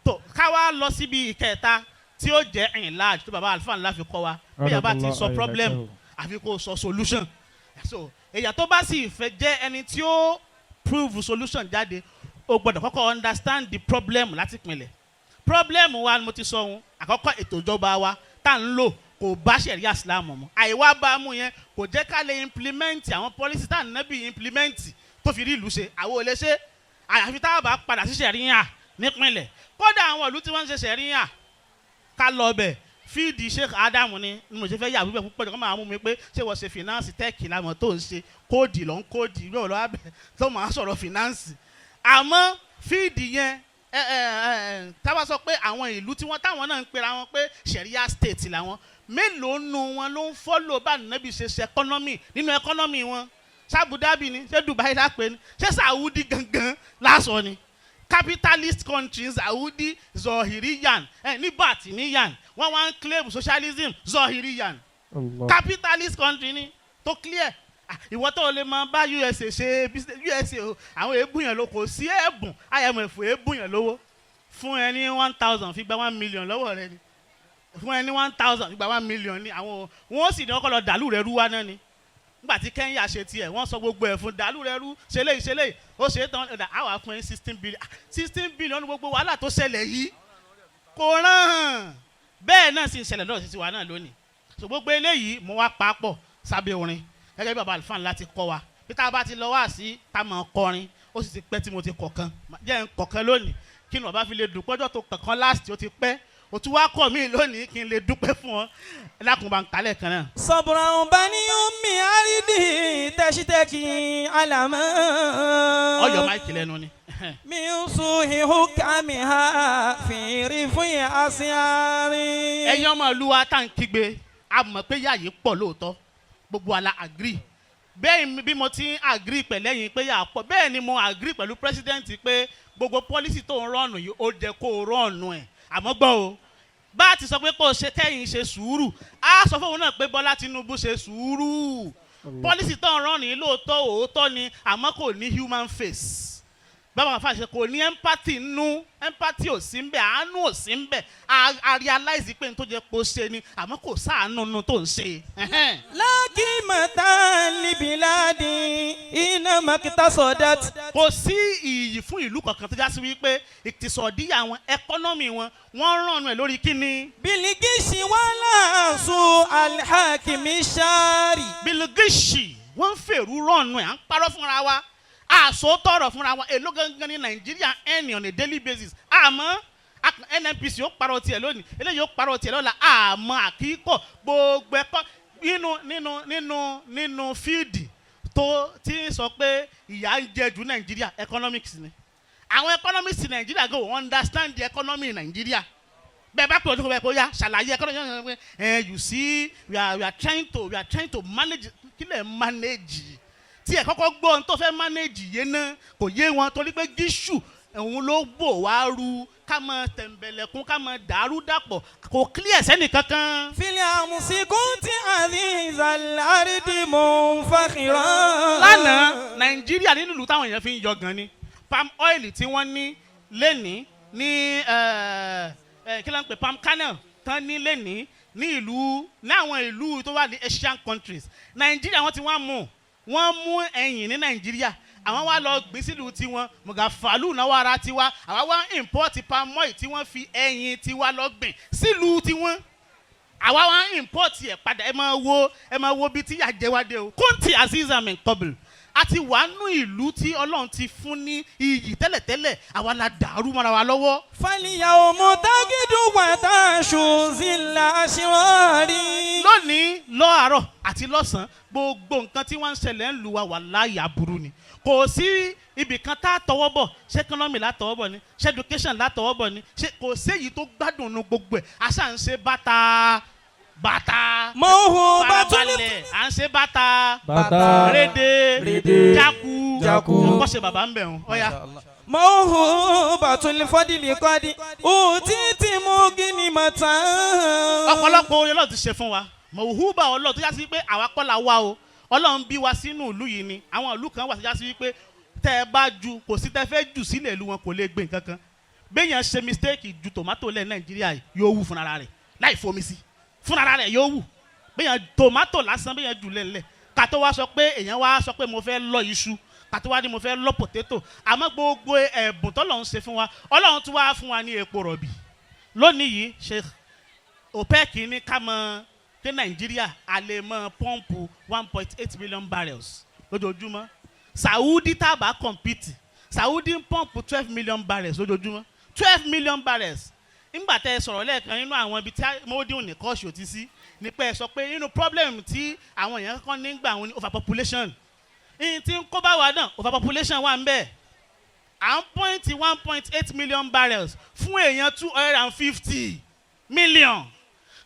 A: tó ká wá lọ síbi ìkẹta tí ó jẹ́ enlarge tó bàbá àlùfáà ńlá fi kọ́ wa. Bí yàrá ti sọ problem, àfi kó sọ solution. So èyàn tó bá sì fẹ́ jẹ́ ẹni tí ó prove solution jáde, o gbọ́dọ̀ kọ́kọ́ understand the problem láti pinlẹ̀. Problem wa ni mo ti sọ ohun àkọ́kọ́, ètò ìjọba wa tá à ń lò kò bá ṣẹ̀ríà Islam mu. Àìwá bá mú yẹn kò jẹ́ ká lè implement àwọn policy tá à ń nábì implement tó fi rí ìlú ṣe. Àwọn ò lè ṣe àyàfi tá a bá padà sí ṣẹ̀ríà nípìnlẹ̀. Kódà àwọn ìlú tí wọ́n ń ṣe ṣẹ̀ríà, ká lọ bẹ̀. Field Sheikh Adam ni mo ṣe fẹ́ yà wípé púpọ̀ jù kọ́ máa mú mi pé ṣé wọ́n ṣe finance tech lámọ̀ tó ń ṣe code ló ń code yóò lọ́wọ́ abẹ tó máa sọ̀rọ̀ finance. Àmọ́ field yẹn, ẹ Ẹ ẹ ẹ táwa sọ pé àwọn ìlú tí wọ́n táwọn náà ń pera wọn pé sharia state làwọn, mélòó nu wọn ló ń follow bá nàbì ṣe ṣe economy nínú economy wọn? Ṣé Abu Dhabi ni? Ṣé Dubai lápẹ́ ni? Ṣé Saudi gangan lásọ ni? Capitalist countries, Saudi zohiriyan ẹ ní batiniyan, wọ́n wá ń claim socialism zohiriyan. Capitalist country ni tó clear. Ah, ìwọ tó o lè máa bá USA ṣe business, USA o, àwọn èébú yẹn ló kò sí ẹ̀bùn. IMF èébú yẹn lówó fún ẹ ní 1,000, fi gba 1 million lọ́wọ́ rẹ ni. Fún ẹ ní 1,000, fi gba 1 million ni. Àwọn wọn sì ní ọkọ lọ dàlú rẹ rú wá náà ni. Nígbà tí Kenya ṣe tiẹ̀, wọ́n sọ gbogbo ẹ̀ fún dàlú rẹ rú, ṣe léyìí, ṣe léyìí, ó ṣe é tán, ọ̀dà àwọn fún ẹ 16 billion. 16 billion ní gbogbo wàhálà tó ṣẹlẹ̀ yìí kò rán. Bẹ́ẹ̀ náà sì ń ṣẹlẹ̀ lọ́dọ̀ sí tiwa náà lónìí. So gbogbo eléyìí, mo wá papọ̀ sábẹ́ orin gẹ́gẹ́ bí baba alifan láti kọ́ wa bí tá a bá ti lọ wá sí ká máa kọrin. Ó sì ti pẹ́ tí mo ti kọ̀kan jẹ́ ń kọ̀kan lónìí, kí ni bàbá fi lè dùn pọ́jọ́ tó kọ̀kan last, ó ti pẹ́, ó tún wá kọ̀ mí lónìí, kí n lè dúpẹ́ fún ọ. Ẹ dákun, bá ń kálẹ̀ kan náà.
B: صبرا بني أم أرضي تشتكي علما
A: Ọyọ mic lẹ́nu ni.
B: من سوء حكمها في رفع أسعار.
A: Ẹ̀yin ọmọ ìlú wa tá à ń kígbe, a mọ̀ pé yà yìí pọ̀ lóòótọ́, gbogbo wa la agree. Bẹ́ẹ̀ ni bí mo ti ń agree pẹ̀lẹ́yìn pé yà á pọ̀, bẹ́ẹ̀ ni mo agree pẹ̀lú president pé gbogbo policy tó ń run yìí, ó jẹ́ kó o run ẹ̀. Àmọ́ gbọ́ o, bá a ti sọ pé kó o ṣe kẹ́yìn ṣe sùúrù, á sọ fóun náà pé Bọ́lá Tinubu, ṣe sùúrù. Policy tó ń run yìí, lóòótọ́ òótọ́ ni, àmọ́ kò ní human face. Báwọn afa ṣe kò ní empathy nú, empathy ò sí ń bẹ̀, àánú ò sí ń bẹ̀. A realize pé n tó jẹ́ kó ṣe ni, àmọ́ kò sáànú nu tó ń ṣe.
B: لا قيمة لبلاد إنما اقتصدت.
A: Kò sí iyì fún ìlú kankan tó já sí wípé ìtìsọ̀díyà wọn, economy wọn, wọ́n ràn ẹ̀ lórí kíni?
B: بالغش ولا سوء الحاكم الشاري.
A: بالغش, wọ́n ń fèrú run ẹ̀. À ń parọ́ fúnra wa, àṣọ tọrọ fúnra wa. Èló gangan ní Nàìjíríà earn on a daily basis? Àmọ́ NNPC ó parọ́ tiẹ̀ lónìí, eléyìí ó parọ́ tiẹ̀ lọ́la. Àmọ́ àkíkọ̀ gbogbo ẹ̀kọ́ nínú field tó ti ń sọ pé ìyà ń jẹ jù Nàìjíríà, economics ni. Àwọn economics Nàìjíríà go understand the economy in Nàìjíríà. Bẹ́ẹ̀ bá pè ọdún kó bẹ́ẹ̀ kó yá ṣàlàyé economy ẹ, you see, we are trying to manage. Kí lẹ̀ manage tí ẹ kọ́kọ́ gbọ́ ohun tó fẹ́ manage yé náà kò yé wọn, torí pé gíṣù òun ló bò wá ru, ká mọ tẹ̀m̀bẹ̀lẹ̀kún, ká mọ dàrú dàpọ̀, kò clear sẹ́nì kankan.
B: في الأمس كنت عزيز الأرض منفخرا.
A: Lánàá, Nàìjíríà nínú ìlú táwọn èèyàn fi ń yọ gan ni. Palm oil tí wọ́n ní lẹ́ni ní kí ló ń pè, palm kernel tán ní lẹ́ni ní ìlú, ní àwọn ìlú tó wà ní Asian countries, Nàìjíríà wọ́n ti wá mú, wọ́n mú ẹ̀yìn ní Nàìjíríà, àwọn wá lọ gbìn sílùú tiwọn. Mùgàfàlù náwó ara tiwa, àwa wá import palm oil tí wọ́n fi ẹ̀yìn tiwa lọ gbìn sílùú tiwọn, àwa wá import ẹ̀ padà. Ẹ máa wo bí tí yà jẹ́ wá dé o. كنت عزيزا من قبل, a ti wà nú ìlú tí Ọlọ́run ti fún ní iyì tẹ́lẹ̀tẹ́lẹ̀, àwa la dàrú mọ́ra wa lọ́wọ́.
B: فاليوم تغدو وتعشو ذل أشرار.
A: Lónìí, lọ́àárọ̀ àti lọ́sàn-án, gbogbo nǹkan tí wọ́n ń ṣẹlẹ̀ ń lu wa, wà láàyè aburú ni. Kò sí ibì kan tá a tọwọ́ bọ̀. Ṣé economy látọwọ́ bọ̀ ni? Ṣé education látọwọ́ bọ̀ ni? Ṣé kò séyìí tó gbádùn nu gbogbo ẹ̀? Àṣà ń ṣe bàtà bàtà.
B: موهوبة.
A: Farabalẹ̀, à ń ṣe bàtà.
C: Bàtà.
A: Rédè.
C: Rédè.
A: Jáku.
C: Jáku.
A: Kọ́ṣe bàbá ń bẹ̀ wọ́n ọ̀ya.
B: موهوبة الفضل قد أوتيت مغنمة.
A: Ọ̀pọ̀lọpọ̀ oore Ọlọ́run ti ṣe fún wa, mọ̀húbà Ọlọ́run tó já sí pé àwa kọ́ la wá o, Ọlọ́run bí wa sínú ìlú yìí ni. Àwọn ìlú kan wà tó já sí wípé tẹ́ ẹ bá ju, kò sí tẹ́ fẹ́ jù sílẹ̀ ìlú wọn, kò lè gbé nǹkan kan. Béèyàn ṣe mistake ju tòmátò lẹ̀ Nàìjíríà yìí, yóò wù fúnra rẹ̀ láì fomi sí, fúnra rẹ̀ yóò wù. Béèyàn tòmátò lásán, béèyàn jù lẹ́lẹ̀, ká tó wá sọ pé èèyàn wá sọ pé mo fẹ́ lọ iṣu, ká tó wá ní mo fẹ́ lọ potato. Àmọ́ gbogbo ẹ̀bùn tọ́lọ́run ṣe fún wa, Ọlọ́run tún wá fún wa ní epo rọ̀bì lónìí yìí. Ṣe OPEC ní ká mọ pé Nàìjíríà a lè mọ pump 1.8 million barrels lójoojúmọ́. Saudi, tá a bá compete, Saudi ń pump 12 million barrels lójoojúmọ́, 12 million barrels. Nígbà tẹ́ ẹ sọ̀rọ̀ lẹ́ẹ̀kan nínú àwọn ibi tí mọ́ọ́dún ní kọ́ọ̀ṣì ò ti sí ní pé ẹ sọ pé nínú problem tí àwọn èèyàn kọ́ nígbà wọn ní overpopulation. Ìyìn tí ń kó bá wa náà, overpopulation wà ń bẹ̀. À ń pump 1.8 million barrels fún èèyàn 250 million.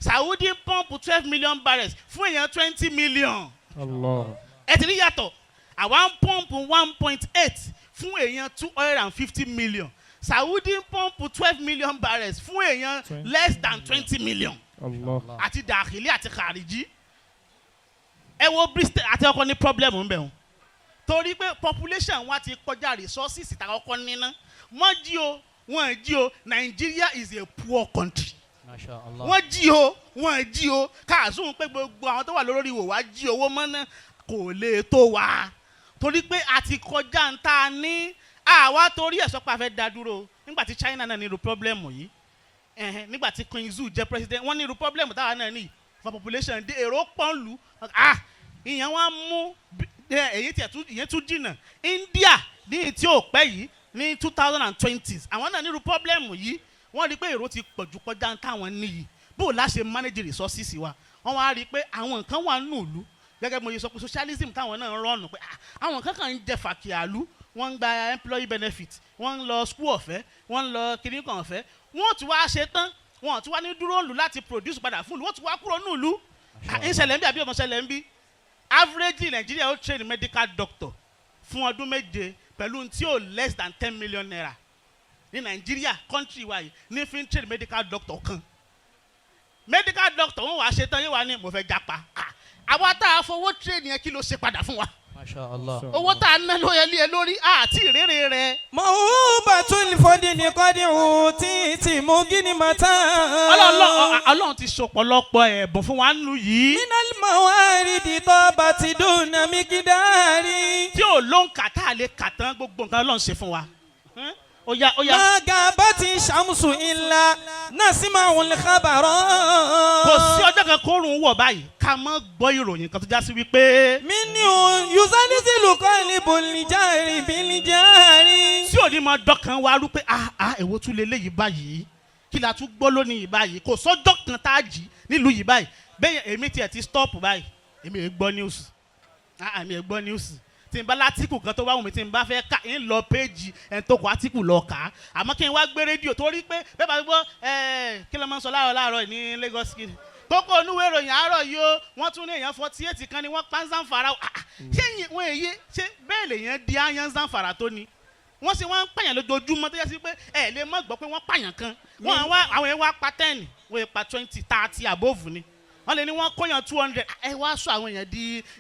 A: Saudi pump 12 million barrels fún èèyàn 20 million.
D: Allah.
A: Ẹ ti rí yàtọ̀. Àwa ń pump 1.8 fún èèyàn 250 million. Saudi pump 12 million barrels fún èèyàn
D: 20
A: less than 20 million.
D: Allah.
A: Àti dàkìlì àti kàríjí, ẹ wo Britain àti ọkọ ní problem ń bẹ̀ wọ́n, torí pé population wa ti kọjá resources tá a kọ́kọ́ níná. Wọ́n jí o, wọ́n jí o, Nigeria is a poor country.
C: Masha Allah.
A: Wọ́n jí o, wọ́n jí o, káàsùn pé gbogbo àwọn tó wà lórí ìwò wá jí owó mọ́ná, kò lè tó wa, torí pé a ti kọjá ń tá a ní. Àwa torí ẹ̀ sọ pé a fẹ́ dá dúró nígbà tí China náà ní irú problem yìí. Ẹ̀hẹ́n, nígbà tí Queen Zhu jẹ́ president, wọ́n ní irú problem táwa náà ní for population dé, èrò pọ́nlù. Ah, ìyẹn wọ́n mú èyí tiẹ̀ tún, ìyẹn tún jìnnà. India ní tí ò pẹ́ yìí, ní 2020s, àwọn náà ní irú problem yìí. Wọ́n rí i pé èrò ti pọ̀ jù kọjá táwọn níyì. Bó o láṣẹ manage resources wa? Wọ́n wá rí i pé àwọn nǹkan wà nínú ìlú, gẹ́gẹ́ bí mo ṣe sọ pé socialism táwọn náà ń rọ̀nù, pé ah, àwọn nǹkan kan ń jẹ fàkìyàlú, wọ́n ń gba employee benefit, wọ́n ń lọ school ọ̀fẹ́, wọ́n ń lọ kìnnìkan ọ̀fẹ́. Wọ́n tún wá ṣe tán, wọ́n tún wá ní dúró ìlú láti produce padà fún ìlú, wọ́n tún wá kúrò ní ìlú. Ń ṣẹlẹ̀ ń bí àbí ọmọ ṣẹlẹ̀ ń bí? Averagely, Nigeria ó train medical doctor fún ọdún 7 pẹ̀lú tí ó less than ₦10 million ní Nigeria country wa yìí ní fi ń train medical doctor kan. Medical doctor wọn wàá ṣe tán, yóò wá ní mo fẹ́ japa. Ah, àwa tá a fowó train yẹn, kí ló ṣe padà fún wa?
C: Masha Allah.
A: Owó tá a ná ló yẹ lé e lórí àti ìrere rẹ.
B: موهوبة الفضل قد أوتيت مغنمة.
A: Ọlọ́run ti ṣọ̀pọ̀lọpọ̀ ẹ̀bùn fún wa nù yìí.
B: من الموارد طابت دون مقدار.
A: Tí ò ló ń kà tá a lè kà tán, gbogbo nǹkan Ọlọ́run ṣe fún wa. Ó yá, ó yá.
B: ما غابت الشمس إلا نسمع الخبر.
A: Kò sí ọjọ́ kan kórùn wọ̀ báyìí ká mọ́ gbọ́ ìròyìn kan tó já sí wípé
B: منه يزلزل قلب الجار بالجار.
A: tí ò ní mọ dọ́kan wa rú pé ah ah, èwo tún lè léyìí báyìí? Kí la tún gbọ́ lónìí yìí báyìí? Kò sọ́jọ́ kan tá a jí nílùú yìí báyìí bẹ́ẹ̀. Èmi tiẹ̀ ti stop báyìí, èmi ò gbọ́ news. Ah, èmi ò gbọ́ news. Tí n bá l'article kan tó bá wù mí, tí n bá fẹ́ kà, ń lọ péjì ẹni tó kọ article lọ kà á. Àmọ́ kí n wá gbé rédíò, torí pé bẹ́ẹ̀ bá gbọ́ ẹ̀, kí ló máa ń sọ láàárọ̀ láàárọ̀ ní Lagos? Kí kókó onúwé ìròyìn àárọ̀ yìí ó, wọ́n tún ní èèyàn 48 kan ni wọ́n pa ń Zamfara. Ah, ah, ṣé wọ́n èyí ṣé bẹ́ẹ̀ lèèyàn di áyán Zamfara tó ni wọ́n sì wọ́n ń pààyàn lójoojúmọ́, tó yẹ sí pé ẹ lè má gbọ́ pé wọ́n pààyàn kan? Wọ́n wá, àwọn yẹn wá pa 10, wọ́n yẹn pa 20, 30 above ni. Wọ́n lè ní wọ́n kóyàn 200. Ẹ wá sọ àwọn èèyàn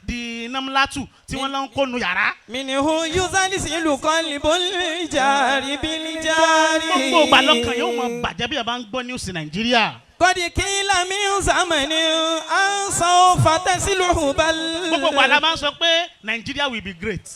A: di namlatu tí wọ́n lọ ń kónu yàrá.
B: منه يزلزل قلب الجار بالجار.
A: Gbogbo ìgbà lọ́kàn yóò mọ bàjẹ́ bí a bá ń gbọ́ news Nàìjíríà.
B: قد قيل من زمن أن سوف تصلح بل.
A: Gbogbo ìgbà la máa ń sọ pé Nigeria will be great,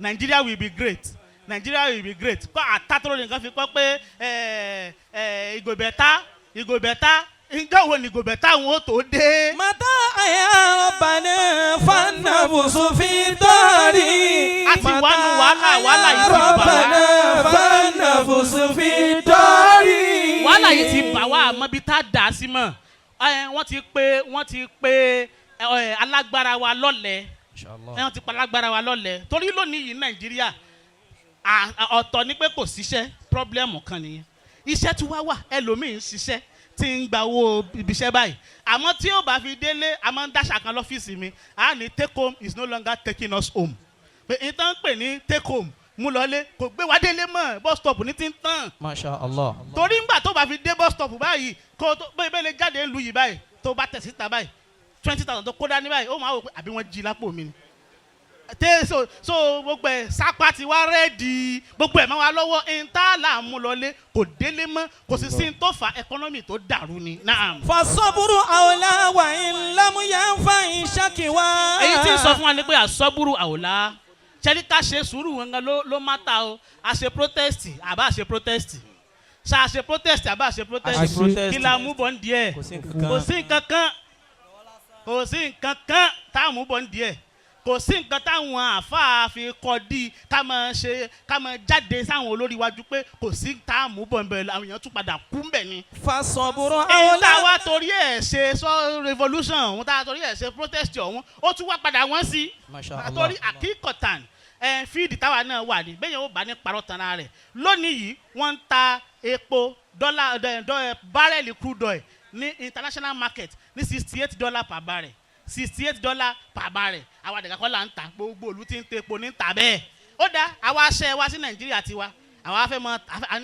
A: Nigeria will be great, Nigeria will be great. Kọ́ àtàtúrò nìkan fi kọ́ pé ẹ ẹ ìgòbẹ̀tà ìgòbẹ̀tà, ìjọ wo ni ìgòbẹ̀tà òun ó tó dé?
B: متى يا ربنا فالنفس في داري.
A: A ti wà nù wàhálà, wàhálà yìí ti bà wá.
B: ربنا فالنفس في داري.
A: Wàhálà yìí ti bà wá, àmọ́ ibi tá a dà sí mọ́ ẹ. Wọ́n ti pe ẹ, alágbára wa lọ́lẹ̀.
C: Inshallah.
A: Ẹ, wọ́n ti pa alágbára wa lọ́lẹ̀, torí lónìí yìí Nàìjíríà, ọ̀tọ̀ ni pé kò síṣẹ́, problem kan nìyẹn. Iṣẹ́ tí wá wà, ẹlòmíì ń ṣiṣẹ́ tí ń gba owó ibiṣẹ́ báyìí, àmọ́ tí ó bá fi délé, a máa ń dáṣà kan lọ́fíìsì mi, a ní take home is no longer taking us home, pé ìtàn ń pè ní take home, mú lọlé, kò gbé wa délé mọ́, bus stop ní ti ń tàn.
C: Masha Allah.
A: Torí ńgbà tó bá fi dé bus stop báyìí, kó tó bẹ́ẹ̀ bẹ́ẹ̀ lè jáde ńlu yìí báyìí, tó bá tẹ̀ síta báyìí, 20,000 tó kó dání báyìí, ó máa wò pé àbí wọ́n jí lápò mi ni tẹ. So gbogbo ẹ sápá ti wá ready, gbogbo ẹ̀ máa wá lọ́wọ́ ìta là ń mú lọlé, kò délé mọ́. Kò sì sí ní tó fa economy tó dàrú ni. Naam.
B: فالصبر أولى وإن لم ينفع الشكوى.
A: Èyí tí ń sọ fún wa ni pé الصبر أولى. Ṣẹ́ni ká ṣe sùúrù gangan ló má ta o. A ṣe protest àbá ṣe protest, ṣá ṣe protest àbá ṣe protest?
C: A ṣe protest.
A: Kí la mú bọ̀ ń díẹ̀?
C: Kò sí nǹkan kan.
A: Kò sí nǹkan kan, kò sí nǹkan kan tá a mú bọ̀ ń díẹ̀. Kò sí nǹkan táwọn àáfàá fi kọ́ di ká máa ṣe, ká máa jáde sáwọn olórí wájú pé kò sí tá a mú bọ̀ ń bẹ̀. Àwọn èèyàn tún padà kú ń bẹ̀ ni.
B: فالصبر
A: Èyí tá a
B: أولى.
A: wá torí ẹ̀ ṣe sọ revolution ọ̀hún, tá a torí ẹ̀ ṣe protest ọ̀hún, ó tún wá padà wọ́n sí.
C: Masha Allah.
A: Torí àkíkọ̀tàn Ẹ field táwa náà wà ní bẹ́ẹ̀ yẹn ó bá ní parọ́ tanra rẹ̀. Lónìí yìí, wọ́n ń ta epo dọ́là barrel crude oil ní international market ní $68 per barrel, $68 per barrel. Àwa àdàgà kọ́ là ń ta, gbogbo òlu tí ń ta epo ní ta bẹ́ẹ̀. Ó dá àwa aṣẹ́ wa sí Nàìjíríà tiwa, àwa fẹ́ mọ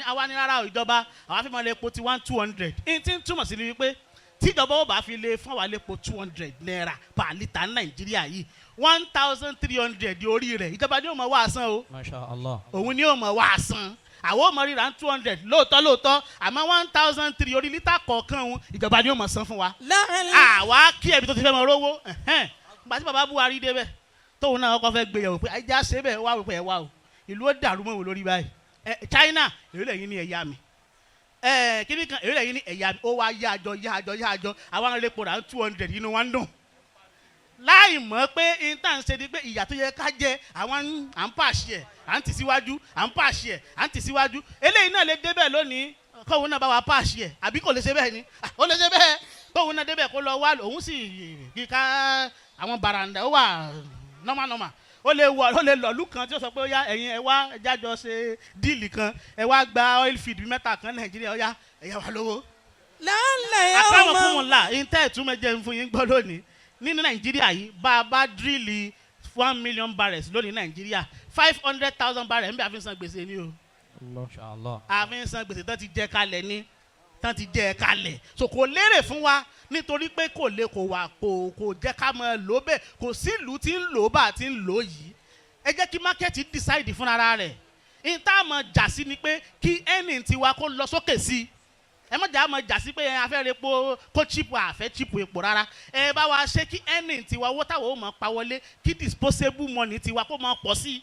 A: àwa ní rárá o, ìjọba, àwa fẹ́ mọ lè epo ti 1,200. Ní tí ń túmọ̀ sí ni wípé tíjọba ó bá fi lè fún wa lépo ₦200 per litre ní Nàìjíríà yìí, 1,300 orí rẹ̀ ìjọba ni yóò mọ̀ wá san o.
C: Masha Allah.
A: Òun ni yóò mọ̀ wá san. Àwọn ò mọ̀ ríra 200 lóòótọ́ lóòótọ́, àmọ́ 1,300 orí lítà kọ̀ọ̀kan òun ìjọba ni yóò mọ̀ san fún wa.
B: لعل
A: Àwa kí ẹbí tó ti fẹ́ mọ rówó. Gbà tí bàbá Buhari débẹ̀, tóun náà kọ́kọ́ fẹ́ gbé yẹ̀wò pé ẹja ṣe bẹ́ẹ̀, wá wò pé ẹ wá o, ìlú ó dàrú mọ́ wò lórí báyìí. Ẹ China, èyí lẹ́yìn ní ẹ̀yà mi, ẹ kíní kan, èyí lẹ́yìn ní ẹ̀yà mi. Ó wá yá àjọ, yá àjọ, yá àjọ, àwọn arìnrìn rà 200, inú wa ń dùn láì mọ̀ pé intan ṣe ni pé ìyà tó yẹ ká jẹ àwọn à ń pàṣẹ ẹ̀, à ń tì síwájú, à ń pàṣẹ ẹ̀, à ń tì síwájú. Eléyìí náà lè débẹ̀ lónìí, kóun náà bá wa pàṣẹ ẹ̀, àbí kò lè ṣe bẹ́ẹ̀ ni? Ah, ó lè ṣe bẹ́ẹ̀. Kóun náà débẹ̀ kó lọ wá, òun sì kíká àwọn baranda, ó wà normal normal, ó lè wọ, ó lè lọ̀lú kan tí ó sọ pé ó yá, ẹ̀yin ẹ wá jájọ ṣe deal kan, ẹ wá gba oil field mẹ́ta kan Nàìjíríà, ó yá, ẹ̀yà wà lówó.
B: لعل
A: Àtàwọn fún
B: يوما
A: wọn là ìtẹ́ ìtumẹ̀jẹ̀ ń fún yín gbọ́ lónìí. Nínú Nàìjíríà yìí, bá a bá drill 1 million barrels lónìí Nàìjíríà, 500,000 barrels ń bẹ àfi ń san gbèsè ni o.
C: Masha Allah.
A: Àfi ń san gbèsè tán ti jẹ kalẹ̀ ni, tán ti jẹ kalẹ̀. So kò lérè fún wa nítorí pé kò lè kò wà kò jẹ́ ká máa lò bẹ́ẹ̀. Kò sí ìlú tí ń lò bá a ti ń lò yìí. Ẹ jẹ́ kí market decide fúnra rẹ̀. Ní tá a mọ̀ jà sí ni pé kí earning tiwa kó lọ sókè sí i. Ẹ mọ̀ jà mọ̀ jà sí pé ẹ afẹ́ epo kó cheap, àfẹ́ cheap epo rárá. Ẹ bá wa ṣe kí earning tiwa, owó táwọn ò mọ̀ pa wọlé, kí disposable money tiwa kó máa pọ̀ sí i.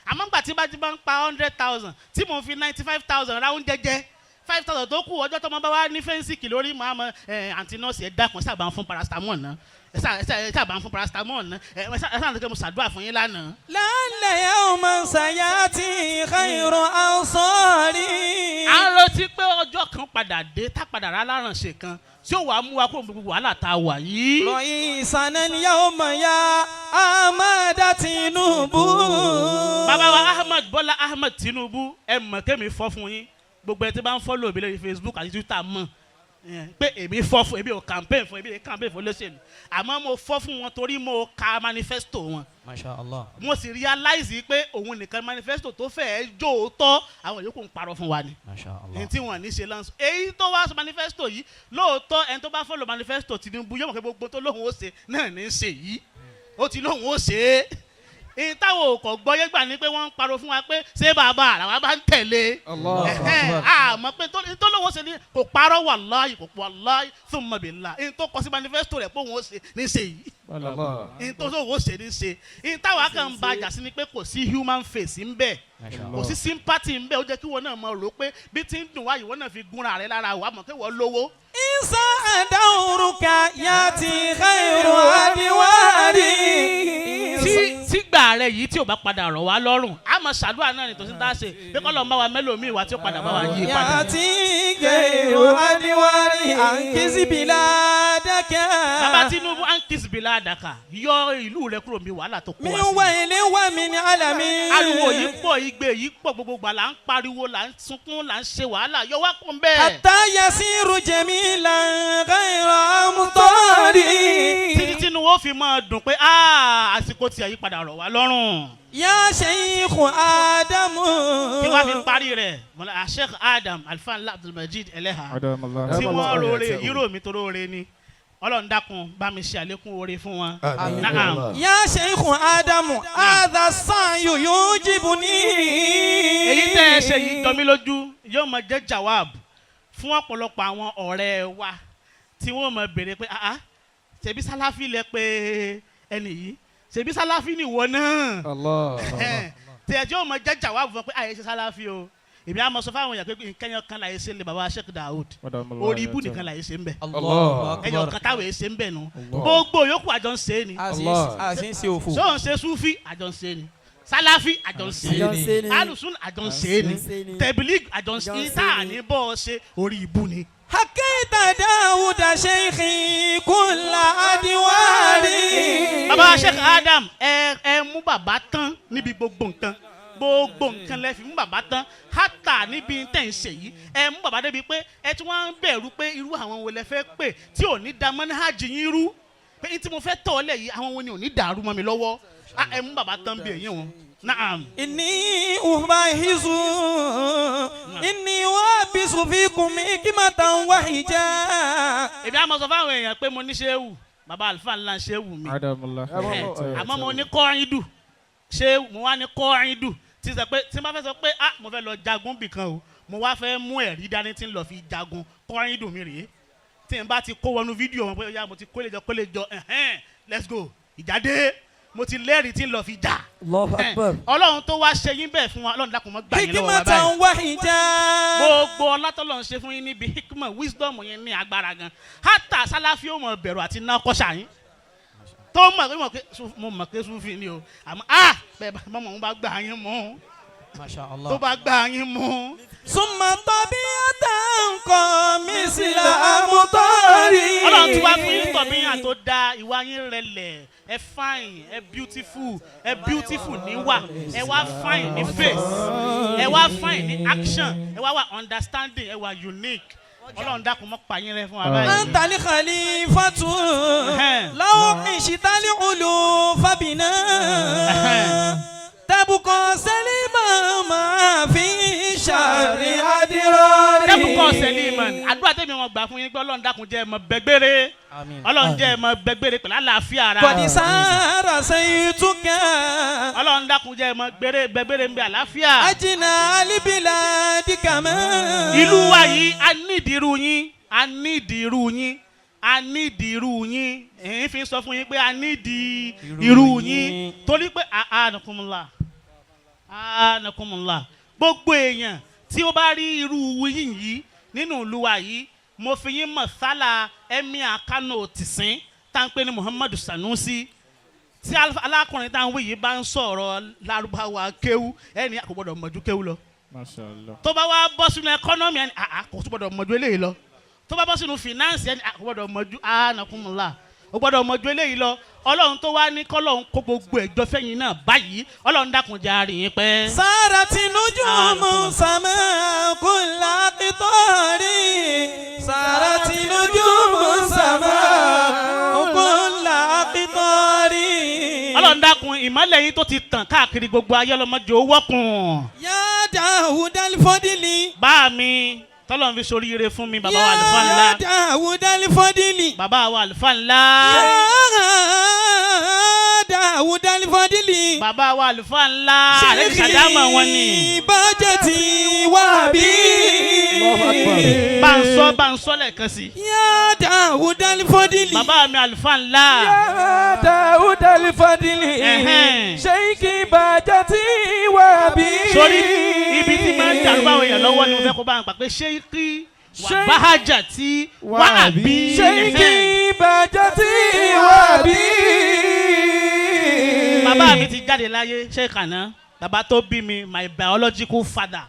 A: Àmọ́ gbà tí bá ti bá ń pa 100,000, tí mò ń fi 95,000 ra oúnjẹ jẹ, 5,000 tó kù, ọjọ́ tó máa bá wá ní fẹ́ǹsì lórí màá mọ ẹ àǹtí nọ́ọ̀sì, ẹ dákun, sábà ń fún paracetamol náà, ẹ sábà ń fún paracetamol náà, ẹ sábà ń mo ṣàdúrà fún yín lánàá.
B: لعل يوما سيأتي خير أنصاري.
A: À ń retí pé ọjọ́ kan padà dé tá padà rà lárànṣe kan tí ó wàá mú wa kó gbogbo wàhálà tá a wà yìí.
B: رئيسنا اليوم يا أحمد تينوبو.
A: Bàbá wa Ahmed Bọ́lá Ahmed Tinubu, ẹ mọ̀ kémi fọ́ fún yín. Gbogbo ẹ tí bá ń follow mi lórí Facebook àti Twitter mọ̀ pé èmi fọ́ fún, èmi ò campaign fún, èmi ò campaign fún olóṣèlú, àmọ́ mo fọ́ fún wọn torí mo ka manifesto wọn.
C: Masha Allah.
A: Mo sì realize pé òun nìkan manifesto tó fẹ́ẹ́ jó tọ́, àwọn yòókù ń parọ́ fún wa ni.
C: Masha Allah.
A: Ní tí wọn ní ṣe lọ́nṣọ́ èyí tó wá sọ manifesto yìí lóòótọ́, ẹni tó bá follow manifesto Tinubu yóò mọ̀ pé gbogbo tó lóhùn ó ṣe náà ní í ṣe yìí, ó ti lóhùn ó ṣe é. Èyí táwọn ò kọ̀ gbọ́ yé gbà ní pé wọ́n ń parọ́ fún wa pé ṣé bàbá àràwá bá ń tẹ̀lé. Ẹ̀hẹ́n, àmọ́ pé tó lóhùn ó ṣe ni kò parọ́, wàláhì kò wàláhì thumma billahi, èyí tó kọ sí manifesto rẹ̀ pé òun ó ṣe ní ṣe yìí, èyí tó lóhùn ó ṣe ní ṣe. Èyí táwa kàn ń ba jà sí ni pé kò sí human face ń bẹ̀,
C: Masha
A: kò
C: Allah.
A: sí sympathy ń bẹ. Ó jẹ́ kí wọn náà mọ̀ rò pé bí tí ń dùn wá, ìwọ náà fi gúnra rẹ lára wà mọ̀ pé wọ́n lówó.
B: إن ساء دورك يأتي خير أدواري.
A: Tí tígbà rẹ yìí tí ò bá padà rọ̀ wá lọ́rùn, a máa ṣàdúrà náà ní tòsí tá a ṣe pé kọ́ lọ́ọ́ bá wa mẹ́lòmíì wá tí ó padà bá wa yí padà.
B: يأتي غير أدواري أنقذ بلادك.
A: Bàbá Tinubu, أنقذ بلادك, yọ ìlú rẹ kúrò mi wàhálà tó kó
B: من
A: wa sí.
B: ويل ومن ألم.
A: Ariwo yìí pọ̀, igbe yìí pọ̀, gbogbo gbà là ń pariwo, là ń sunkún, là ń ṣe wàhálà, yọ wá kún bẹ́ẹ̀.
B: حتى يصير جميلا غير أمطار.
A: Títí tínú wo fi máa dùn pé "Ah, àsìkò tí àyípadà rọ̀ wá lọ́rùn."
B: يا شيخ آدم.
A: Kí wàá fi parí rẹ̀, mọ̀lá Sheikh Adam Alfanla Abdulmajid Eleha tí wọ́n rore yúrò mi tó róore ni, Ọlọ́run dákun bá mi ṣe àlékún oore fún wọn. Naam.
B: يا شيخ آدم هذا السعي يعجبني.
A: Èyí tẹ́ ẹ ṣe yìí jọ mí lójú, yóò máa jẹ́ jawab fún ọ̀pọ̀lọpọ̀ àwọn ọ̀rẹ́ wa tí wọ́n máa béèrè pé, "Ah ah, ṣebí sálàfí lẹ pé ẹnì yìí, ṣebí sálàfí nìwọ náà?" Tí ẹ tí yóò máa jẹ́ jawab fún ọ pé àyè ṣe sálàfí o. Èmi á máa sọ fáwọn èèyàn pé nǹkan yẹn kan láyé ṣe lè bàbá Sheikh Daoud, orí ibú nìkan láyé ṣe ń bẹ̀.
C: Allahu
A: Ẹyọ
C: Akbar.
A: kan táwọn èèyàn ṣe ń bẹ̀ nu, gbogbo yòókù àjọ ń ṣe é ni.
B: A sì ń ṣe òfò.
A: Sóun ṣe súfì, àjọ ń ṣe é ni. Sálàfí, àjọ ń ṣe é ni. Alùsùn, àjọ ń ṣe é ni. Tẹ̀bílíg, àjọ ń ṣe é ni. Tá à ní bọ́ ọ ṣe orí ibú ni.
B: حكيت داود شيخي كل أدواري.
A: Bàbá Bàbá Sheikh Adam, ẹ mú bàbá tán níbi gbogbo nǹkan, gbogbo nǹkan lẹ fi mú bàbá tán, hátà níbi tẹ̀ ń ṣe yìí. Ẹ mú bàbá débi pé ẹ tún wá ń bẹ̀rù pé irú àwọn wo lẹ fẹ́ pè tí ò ní da manhaj yín rú, pé ní tí mo fẹ́ tọ̀ ọ́ lẹ̀ yìí, àwọn wo ni ò ní dàrú mọ́ mi lọ́wọ́. Ah, ẹ mú bàbá tán bí èyí wọn. Naam.
B: إني أباهز إني أوابس فيكم حكمة وحجا.
A: Èmi á máa sọ fáwọn èèyàn pé mo ní ṣéwù, bàbá àlùfáà ńlá ń ṣéwù mi.
D: Adamullah.
A: Àmọ́ mo ní kọ́rin ṣé mo wá ní kọ́rin dù tí sọ pé tí n bá fẹ́ sọ pé, ah, mo fẹ́ lọ jagun bì kan o, mo wá fẹ́ mú ẹ̀rí dání tí ń lọ fi jagun, kọ́rin dù mí rèé. Tí n bá ti kó wọnú fídíò wọn pé ó yá, mo ti kólé jọ, kólé jọ, ẹ̀hẹ́n, let's go, ìjáde, mo ti lẹ́rìí tí ń lọ fi jà.
E: Allahu Akbar.
A: Ọlọ́run tó wá ṣe yín bẹ́ẹ̀ fún wa, Ọlọ́run dákun mọ́ gbà yín lọ́wọ́ wa
B: حكمة
A: báyìí.
B: وحجا.
A: Gbogbo ọlátọ́lọ́ ń ṣe fún yín níbi hikma, wisdom yẹn ní agbára gan, hátà sálàfí ó mọ̀ bẹ̀rù àti ná kọ́ṣà yín tó mọ̀ pé mo mọ̀ pé sufi ni o, àmọ́ ah, bẹ́ẹ̀ bá mọ̀, òun bá gbà yín mú.
C: Masha Allah.
A: Tó bá gbà yín mú.
B: ثم طبيعة مثل أمطار.
A: Ọlọ́run tí wàá fún yín tọ̀bíyàn tó dáa, ìwà yín rẹlẹ̀, ẹ fine, ẹ beautiful, ẹ beautiful níwà, ẹ wá fine ní face, ẹ wá fine ní action, ẹ wá wà understanding, ẹ wà unique. Ọlọ́run dákun mọ́ pa yín rẹ fún wa báyìí.
B: أنت الخليفة لو عشت الألوف بنا تبقى سليما ما في شر أدرار.
A: Dẹ́kun sẹ́límàn, àdúrà tẹ̀mí wọn gbà fún yín pé Ọlọ́run dákun jẹ́ ẹ mọ bẹ́gbẹ́rẹ́.
C: Àmín.
A: Ọlọ́run jẹ́ ẹ mọ bẹ́gbẹ́rẹ́ pẹ̀lú àlàáfíà ara.
B: قد سار سيتك.
A: Ọlọ́run dákun jẹ́ ẹ mọ gbére bẹ́gbẹ́rẹ́ ń bẹ àlàáfíà.
B: أجنى البلاد كما.
A: Ìlú wa yìí, a nídìí irú yín, a nídìí irú yín, a nídìí irú yín. Èyí fi sọ fún yín pé a nídìí irú yín, torí pé àánàkùnmùlà àánàkùnmùlà, gbogbo èèyàn tí ó bá rí irú yín yìí nínú ìlú wa yìí, mo fi yín mọ̀ sálà Emir Kano tìsín tá ń pè ní Muhammadu Sanusi. Tí alákùnrin tá ń wí yìí bá ń sọ̀rọ̀ Lárúbáwá kéwú, ẹni kò gbọ́dọ̀ mọ̀jú kéwú lọ.
D: Masha Allah.
A: Tó bá wá bọ́ sínú economy, ẹni àà kò tún gbọ́dọ̀ mọ̀jú eléyìí lọ. Tó bá bọ́ sínú finance, ẹni àà kò gbọ́dọ̀ mọ̀jú àánàkúnmùlà, ó gbọ́dọ̀ mọ̀jú eléyìí lọ. Ọlọ́run tó wá ní kọ́lọ́run kó gbogbo ẹ̀jọ́ fẹ́yìn náà báyìí, Ọlọ́run dákun jẹ́ àárín yín pẹ́.
B: سارت نجوم سماء كل قطار، سارت نجوم سماء كل قطار.
A: Ọlọ́run dákun, ìmọ́lẹ̀ yín tó ti tàn káàkiri gbogbo ayé, ọlọ́mọdé ó wọ́kùn.
B: يا داود الفضل.
A: Bá mi tọ́lọ́run fi soríire fún mi, bàbá wa àlùfáà ńlá.
B: يا داود الفضل.
A: Bàbá wa àlùfáà ńlá.
B: يا داود الفضل.
A: Bàbá wa àlùfáà ńlá, àlejò sàdámà wọn ni.
B: بهجتي وأبي.
A: Bá ń sọ, bá ń sọ lẹ́ẹ̀kan sí.
B: يا داود الفضل.
A: Bàbá mi àlùfáà ńlá.
E: يا داود الفضل.
A: Ẹ̀hẹ́n.
E: شيخ بهجتي وأبي.
A: Sórí ibi tí máa ń dàrú báwọn èèyàn lọ́wọ́ ni mo fẹ́ kó bá ń pa pé ṣé kí wà báhájà tí wà á bí.
E: شيخ بهجتي وأبي.
A: Bàbá mi ti jáde láyé, ṣé kàná bàbá tó bí mi, my biological father.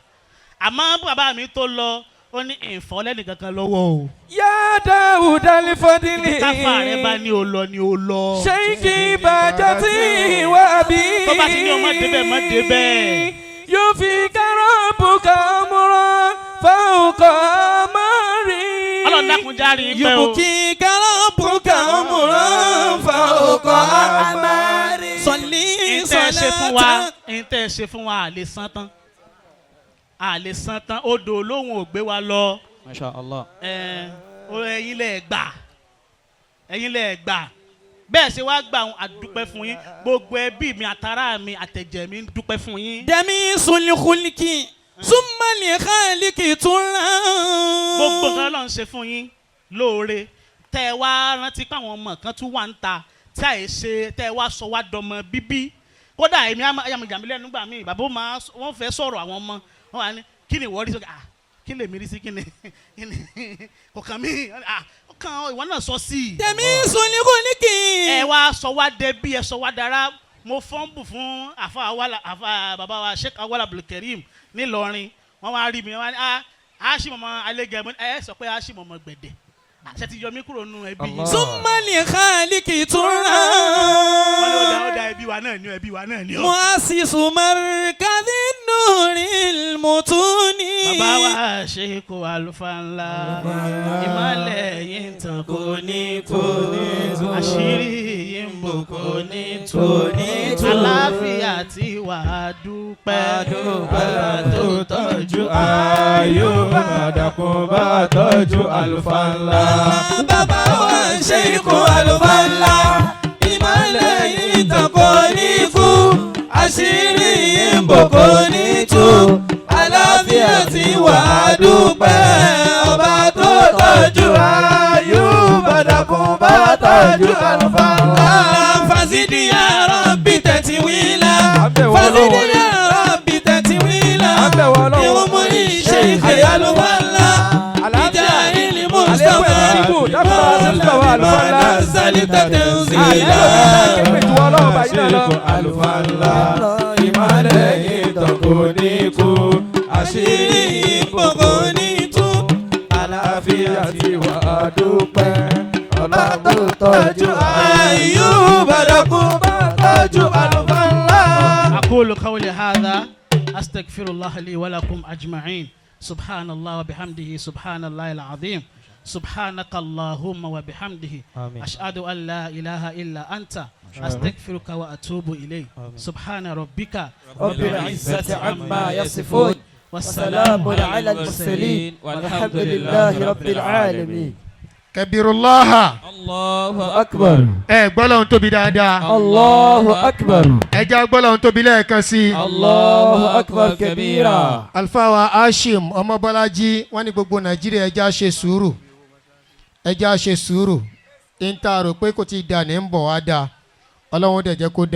A: Àmọ́ bàbá mi tó lọ, ó ní ìfọ́ lẹ́nì kankan lọ́wọ́ o.
E: يا داود الفضل.
A: Káfà rẹ bá ní o lọ ni o lọ.
E: شيخ بهجتي وأبي.
A: Tó bá ti ní o má débẹ̀, má débẹ̀.
E: يوفيك ربك أمرا فوق أمري.
A: Ọlọ́run dákun járe pẹ́ o.
B: يبكيك ربك أمرا فوق أمري. صلي
A: Ìtẹ́ ẹ ṣe fún wa
B: صلاة.
A: Ìtẹ́ ẹ ṣe fún wa, à lè san tán, à lè san tán. Odò olóhùn ò gbé wa lọ.
C: Masha Allah.
A: Ẹ ó, ẹ̀yin lẹ gbà, ẹ̀yin lẹ gbà. Bẹ́ẹ̀ ṣe wá gbà àwọn, àdúpẹ́ fún yín. Gbogbo ẹbí mi, àtàrà mi, àtẹ̀jẹ̀ mi ń dúpẹ́ fún yín.
B: دميس الخلق ثم لخالق ترى.
A: Gbogbo nǹkan Ọlọ́run ṣe fún yín lóore, tẹ́ ẹ wá rántí pé àwọn ọmọ kan tún wà ń ta tí àyè ṣe, tẹ́ ẹ wá sọ wá dọmọ bíbí. Kódà èmi á máa jàmí lẹ́nu gbà mí, bàbá ó máa wọ́n fẹ́ sọ̀rọ̀ àwọn ọmọ wọn wà ní kí ni ìwọ rí sókè? Ah, kí lèmi rí sí? Kí ni kò kàn mí? Ah, ó kàn ìwọ náà sọ sí i.
B: دميس الخلق.
A: Ẹ wá sọ wá dẹbí, ẹ sọ wá dára. Mo fọ́nbù fún àfa awala, àfa bàbá wa Sheikh Awala Abdulkareem nílọrin. Wọ́n wá rí mi, wọ́n wá ní, ah, aṣí mọ̀mọ́ alẹ́gẹ̀. Mo ní, ẹ sọ pé aṣí mọ̀mọ́ gbẹ̀dẹ̀ àṣẹ ti yọ mí kúrò nínú ẹbí yìí.
B: ثم لخالق ترى.
A: Wọ́n ló Ẹbí wa náà ni ó, ẹbí wa náà ni ó.
B: مؤسس مركز النور المتون.
A: Bàbá wa ṣe kó àlùfáà ńlá, ìmọ̀lẹ̀ yìí ń tàn kò ní kú, àṣírí yìí ń bò kò ní tú, àlàáfíà tí wà á dúpẹ́, ọba tó tọ́jú
D: Ayuba dákun bá tọ́jú àlùfáà ńlá.
B: Bàbá wa ṣe ikú àlùfáà ńlá, ìmọ̀lẹ̀ yìí tàn kò ní kú, àṣírí yìí ń bò kò ní tú, àlàáfíà tí wà á dúpẹ́, ọba tó tọ́jú
D: Ayuba dákun bá tọ́jú àlùfáà ńlá.
B: Fazidi ya Rabbi tẹ̀tí-wílà.
D: Àbẹ̀wò Ọlọ́run.
B: Fazidi ya Rabbi tẹ̀tí-wílà.
D: Àbẹ̀wò Ọlọ́run.
B: Ìwúmúrí Sheikh Alufala.
E: Àlàáfíà.
B: Ìjà ìlú
E: Àlékún
B: Mustapha.
E: ẹ̀mí gígùn, dákun bá wa ṣe fún bàbá àlùfáà ńlá.
B: Nazali tẹ̀tẹ̀nzila.
E: Àlẹ́ lómi náà képe ju ọlọ́run báyìí náà lọ.
D: Ṣéèkù àlùfáà ńlá, ìmọ̀lẹ̀ yìí tàn kò ní kú, àṣírí
B: Àṣírí ìbòkò ní tú.
D: àlàáfíà tí wà á dúpẹ́. Ọba tó tọ́jú
B: Ayuba dákun
D: bá tọ́jú àlùfáà ńlá.
A: أقول قولي هذا أستغفر الله لي ولكم أجمعين. سبحان الله وبحمده، سبحان الله العظيم، سبحانك اللهم وبحمده،
C: آمين.
A: أشهد أن لا إله إلا أنت، أستغفرك وأتوب إليك. سبحان ربك
F: رب العزة عما يصفون،
A: والسلام
F: وسلام على المرسلين، والحمد لله رب العالمين.
G: Kẹbìrúláhà.
C: الله
F: أكبر.
G: Ẹ gbọ́lọ́hún tóbi dáadáa.
F: الله أكبر.
G: Ẹ já gbọ́lọ́hún tóbi lẹ́ẹ̀kan sí i.
F: الله أكبر كبيرا.
G: Alfawa Hashim Ọmọbọ́lájí, wọ́n ní gbogbo Nàìjíríà, ẹ já ṣe sùúrù, ẹ já ṣe sùúrù. N ta rò pé kò ti dà ní ń bọ̀ wá dáa, Ọlọ́run dẹ̀ jẹ́ kó dáa.